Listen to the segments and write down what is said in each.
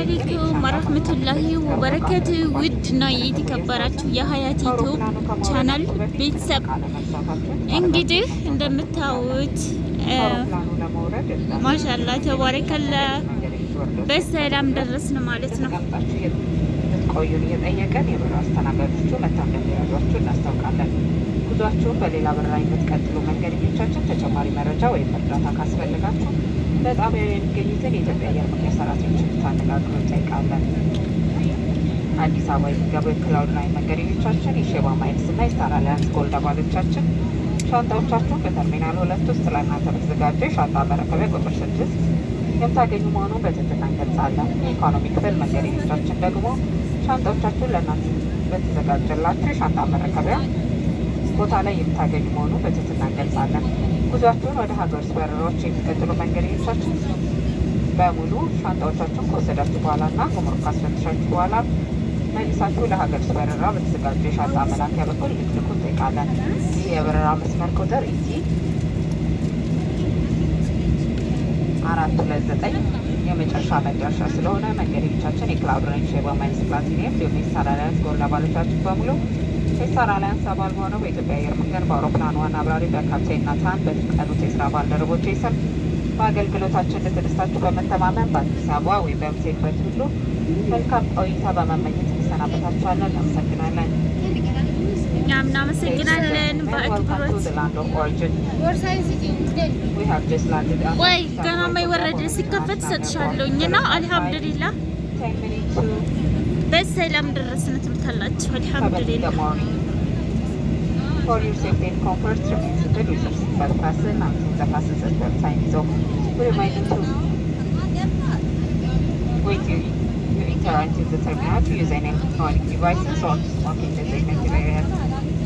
አለይኩም ወረህመቱላሂ ወበረከቱ። ውድና የተከበራችሁ የሀያት ዩቲዩብ ቻናል ቤተሰብ፣ እንግዲህ እንደምታዩት ማሻላ ተባረከላ በሰላም ደረስን ማለት ነው። ቆዩን እየጠየቀን የበረራ አስተናጋጆቹ መጥተው እንደሚረዷችሁ እናስታውቃለን። ጉዟችሁን በሌላ በረራ የምትቀጥሉ መንገደኞቻችን፣ ተጨማሪ መረጃ ወይም እርዳታ ካስፈለጋችሁ በጣቢያው የሚገኙትን የኢትዮጵያ አየር መንገድ ሰራተኞች እንድታነጋግሩ እንጠይቃለን። አዲስ አበባ የሚገቡ የክላውድ ናይን መንገደኞቻችን፣ የሼባ ማይልስ እና የስታር አሊያንስ ጎልድ አባሎቻችን፣ ሻንጣዎቻችሁን በተርሚናል 2 ውስጥ ለእናንተ በተዘጋጀ የሻንጣ መረከቢያ ቁጥር 6 የምታገኙ መሆኑን በትህትና እንገልጻለን። የኢኮኖሚ ክፍል መንገደኞቻችን ደግሞ ሻንጣዎቻችሁን ለእናንተ በተዘጋጀላችሁ የሻንጣ መረከቢያ ቦታ ላይ የምታገኙ መሆኑን በትህትና እንገልጻለን። ጉዟችሁን ወደ ሀገር ውስጥ በረራዎች የሚቀጥሉ መንገደኞቻችን በሙሉ፣ ሻንጣዎቻችሁን ከወሰዳችሁ በኋላ እና ጉምሩክ ካስፈተሻችሁ በኋላ መልሳችሁ ለሀገር ውስጥ በረራ በተዘጋጀ የሻንጣ መላኪያ በኩል እንድትልኩ እንጠይቃለን። ይህ የበረራ መስመር ቁጥር ET 429 የመጨረሻ መድረሻ ስለሆነ፣ መንገደኞቻችን የክላውድ ናይን፣ ሼባ ማይልስ ፕላቲኒየም እንዲሁም የስታር አሊያንስ ጎልድ አባሎቻችን በሙሉ፣ የስታር አሊያንስ አባል በሆነው በኢትዮጵያ አየር መንገድ በአውሮፕላን ዋና አብራሪ በካፕቴን ናታን በተቀሩት የስራ ባልደረቦቼ ስም በአገልግሎታችን እንደተደሰታችሁ በመተማመን በአዲስ አበባ ወይም በምትሄዱበት ሁሉ መልካም ቆይታ በመመኘት እንሰናበታችኋለን። እናመሰግናለን። እኛም እናመሰግናለን በአክብሮት። ቆይ ገና የማይወረድ ሲከፈት እሰጥሻለሁኝ። እና አልሐምዱሊላህ በሰላም ደረስን ትሉታላችሁ። አልሐምዱሊላህ። For your safety and comfort, remain seated with your seatbelt fastened until the fasten seatbelt sign is off. We remind you to wait till you enter into the terminal to use any electronic devices or to smoke in designated areas.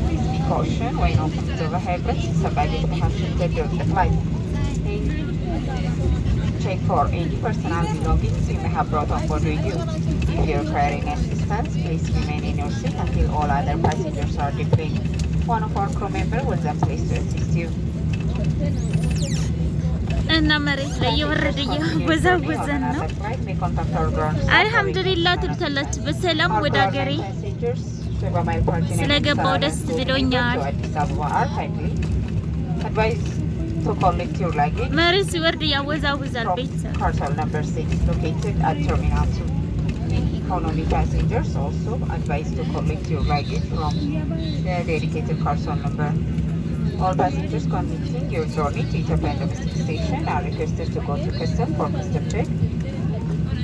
Please be caution when opening the overhead bins. Some baggage may have shifted during the flight. And check for any personal belongings you may have brought on board with you. If you require any assistance, please remain in your seat until all other passengers are deplaned. One of our crew members will then place to assist you. እና መሬት ላይ እየወረደ እያወዛወዘን ነው። አልሐምዱሊላህ ትሉታላችሁ። በሰላም ወደ ሀገሬ ስለገባው ደስ ብሎኛል። To collect your luggage መሬት ሲወርድ ያወዛውዛል ቤተሰብ። Carousel number 6 located at Terminal 2. Economy passengers also advised to collect your luggage from the dedicated carousel number. All passengers completing your journey to Ethiopian domestic station are requested to go to custom for custom check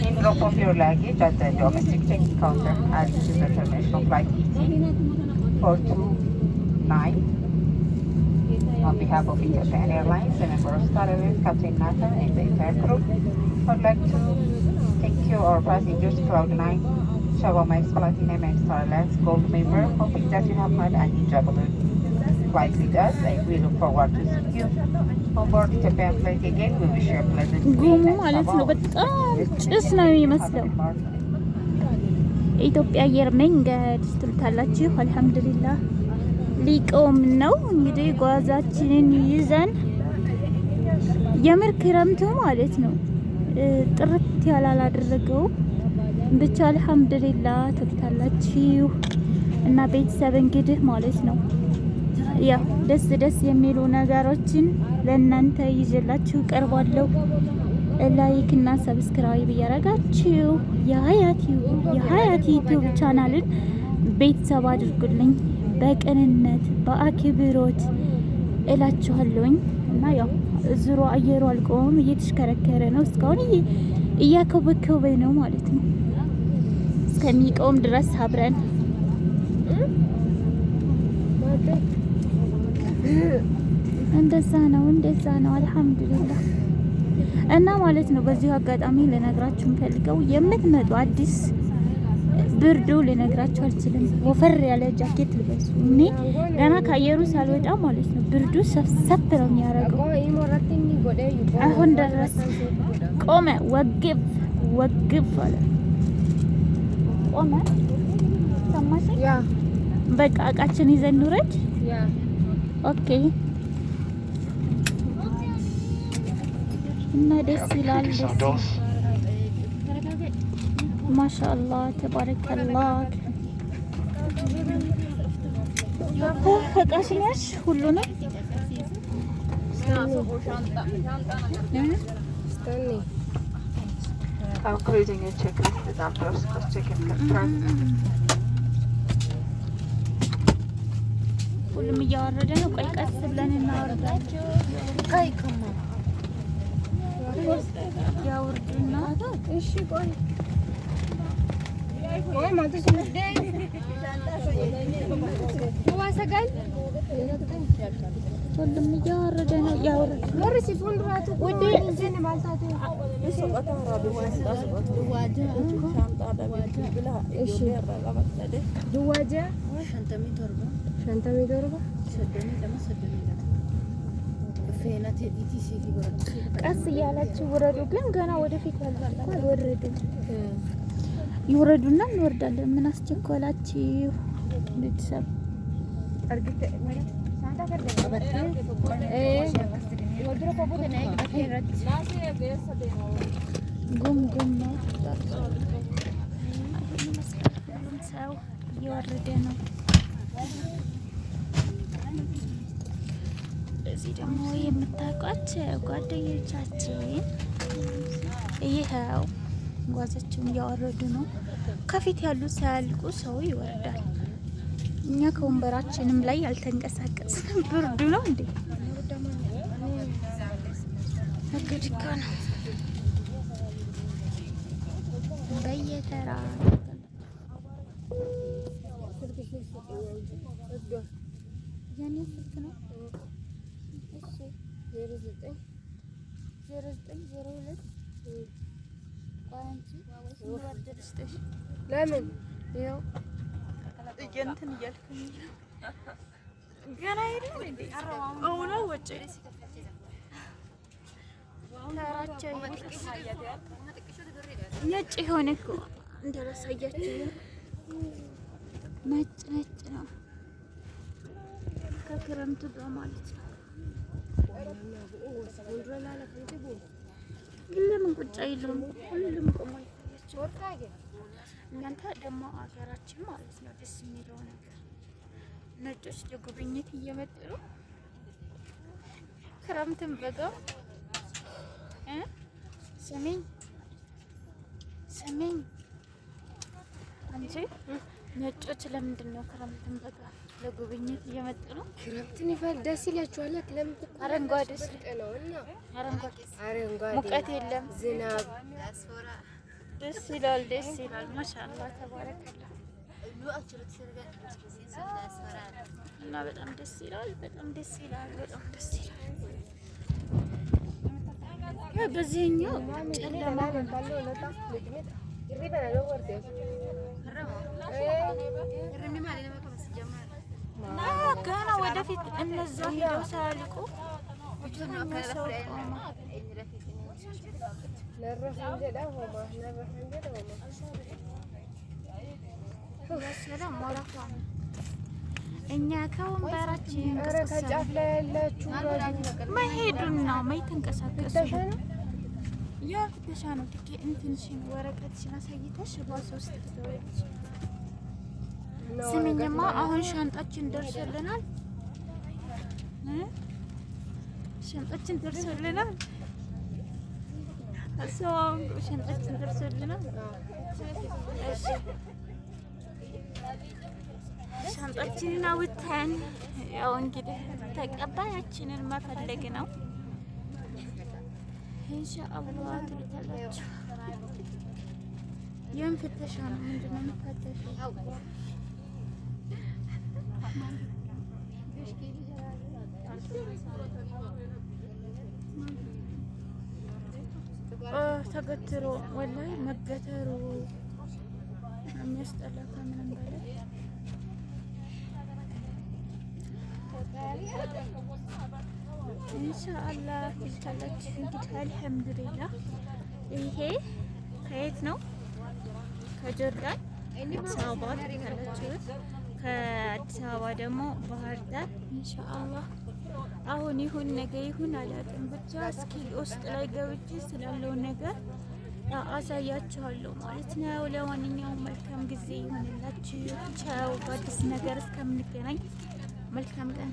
and drop off your luggage at the domestic check counter, as this is the termination of flight ET 429. On behalf of Ethiopian Airlines and member of Star Alliance, Captain Nathan and the entire crew, I would like to thank you, our passengers, Cloud9, Sheba Miles Platinum and Star Alliance Gold member, hoping that you have had an enjoyable flight with us and we look forward to seeing you on board Ethiopian flight again. We wish you a pleasant stay. ጉሙ ማለት ነው። በጣም ጭስ ነው የሚመስለው። የኢትዮጵያ አየር መንገድ ትሉታላችሁ። አልሐምዱሊላህ ሊቆም ነው እንግዲህ ጓዛችንን ይዘን። የምር ክረምቱ ማለት ነው ጥርት ያላላደረገው ብቻ አልሐምዱሊላህ ትሉታላችሁ። እና ቤተሰብ እንግዲህ ማለት ነው ያው ደስ ደስ የሚሉ ነገሮችን ለእናንተ ይዤላችሁ ቀርባለሁ። Like እና subscribe እያደረጋችሁ የሀያት ዩቲዩብ ቻናልን ቤተሰብ አድርጉልኝ በቅንነት በአክብሮት እላችኋለሁኝ። እና ያው ዙሮ አየሩ አልቆመም፣ እየተሽከረከረ ነው። እስካሁን እያከበከበ ነው ማለት ነው። እስከሚቆም ድረስ አብረን እንደዛ ነው፣ እንደዛ ነው። አልሐምዱሊላህ። እና ማለት ነው በዚሁ አጋጣሚ ልነግራችሁ የምፈልገው፣ የምትመጡ አዲስ፣ ብርዱ ልነግራችሁ አልችልም። ወፈር ያለ ጃኬት ልበሱ። እኔ ገና ከአየሩ ሳልወጣ ማለት ነው ብርዱ ሰፍሰፍ ነው የሚያደርገው። አሁን ደረስ፣ ቆመ፣ ወግብ ወግብ አለ፣ ቆመ። ሰማሽ? በቃ እቃችን ይዘን እንውረድ። Okay። እና ደስ ይላል። ደስ ማሻአላህ ተባረከላህ። እቃሽን ያዝሽ ሁሉንም? Concluding a checklist numbers, cross-check and confirm. ሁሉም እያወረደ ነው። ቆይ ቀስ ብለን እናወርዳቸው። ያውርዱና እሺ ቆይ ቆይ ሁሉም እያወረደ ነው። ያውርዱ። ቀስ እያላችሁ ውረዱ። ግን ገና ወደፊት ያሉት እኮ አልወረዱም። ይውረዱና እንወርዳለን። ምን አስቸኮላችሁ ቤተሰብ? ጉም ጉም ነው ይመስላል። ሁሉም ሰው እየወረደ ነው። እዚህ ደግሞ የምታውቋቸው ጓደኞቻችን ይኸው ጓዛቸውን እያወረዱ ነው። ከፊት ያሉት ሳያልቁ ሰው ይወርዳል። እኛ ከወንበራችንም ላይ ያልተንቀሳቀስንም ብርዱ ነው እንዴ? እግድ እኮ ነው። በየተራ የኔ ስልክ ነው። እሺ 09 09 02። ቆይ አንቺ ስንወርድ ልስጥሽ። ለምን ይኸው እንትን እያልኩኝ ነው። ገና የለም እንዴ? አሁን ወጪ ተራቸው ነጭ የሆነ እኮ እንዳላሳያችሁ ነጭ ነጭ ነው ከክረምቱ ጋር ማለት ነው። ግን ለምን ቁጭ አይሉም? ሁሉም ቆሞ ይታያቸው። እናንተ ደግሞ አገራችን ማለት ነው ደስ የሚለው ነገር ነጮች ለጉብኝት እየመጡ ነው። ክረምትን በጋው እ ስሚኝ ስሚኝ አንቺ፣ ነጮች ለምንድን ነው ክረምትን በጋ ለጉብኝት እየመጡ ነው? ክረምትን ይፈል ደስ ይላችኋል። ክረምት እኮ አረንጓዴ ብርቅ ነው እና አረንጓዴ አረንጓዴ ሙቀት የለም። ዝናብ ደስ ይላል፣ ደስ ይላል። ማሻአላህ ተባረከላ። እና በጣም ደስ ይላል፣ በጣም ደስ ይላል፣ በጣም ደስ ይላል። ያ በዚህኛው ጨለማ ሆነ። እና ገና ወደፊት እነዛ ሄደው ሳያልቁ ሰው ቆመ። ሰላም ወረፋ ነው። እኛ ከወንበራችን ኧረ ከጫፍ ላይ ያላችሁ መሄዱን ነው መይ ተንቀሳቀሱ። ፍተሻ ነው። ያ ፍተሻ ነው። ትኬ እንትንሽን ወረቀትሽን አሳይተሽ ባስ ውስጥ ትገቢያለሽ። ስሚኝማ አሁን ሻንጣችን ደርሶልናል እ ሻንጣችን ደርሶልናል። ሰው ሻንጣችን ደርሶልናል። እሺ ሻንጣችንን አውጥተን ያው እንግዲህ ተቀባያችንን መፈለግ ነው። ኢንሻአላህ ትሉታላችሁ። ይህም ፍተሻ ነው። ምንድን ነው የሚፈተሸው? ተገትሮ ወላሂ መገተሩ የሚያስጠላ ከምንም በላይ። ኢንሻአላህ ትሉታላችሁ። እንግዲህ አልሐምዱሊላህ። ይሄ ከየት ነው? ከጆርዳን አዲስ አበባ ትሉታላችሁ። ከአዲስ አበባ ደግሞ ባህር ዳር ኢንሻአላህ። አሁን ይሁን ነገ ይሁን አላውቅም፣ ብቻ እስኪ ውስጥ ላይ ገብቼ ስላለው ነገር አሳያችኋለሁ ማለት ነው። ለማንኛውም መልካም ጊዜ ይሆንላችሁ። ቻው። በአዲስ ነገር እስከምንገናኝ መልካም ቀን።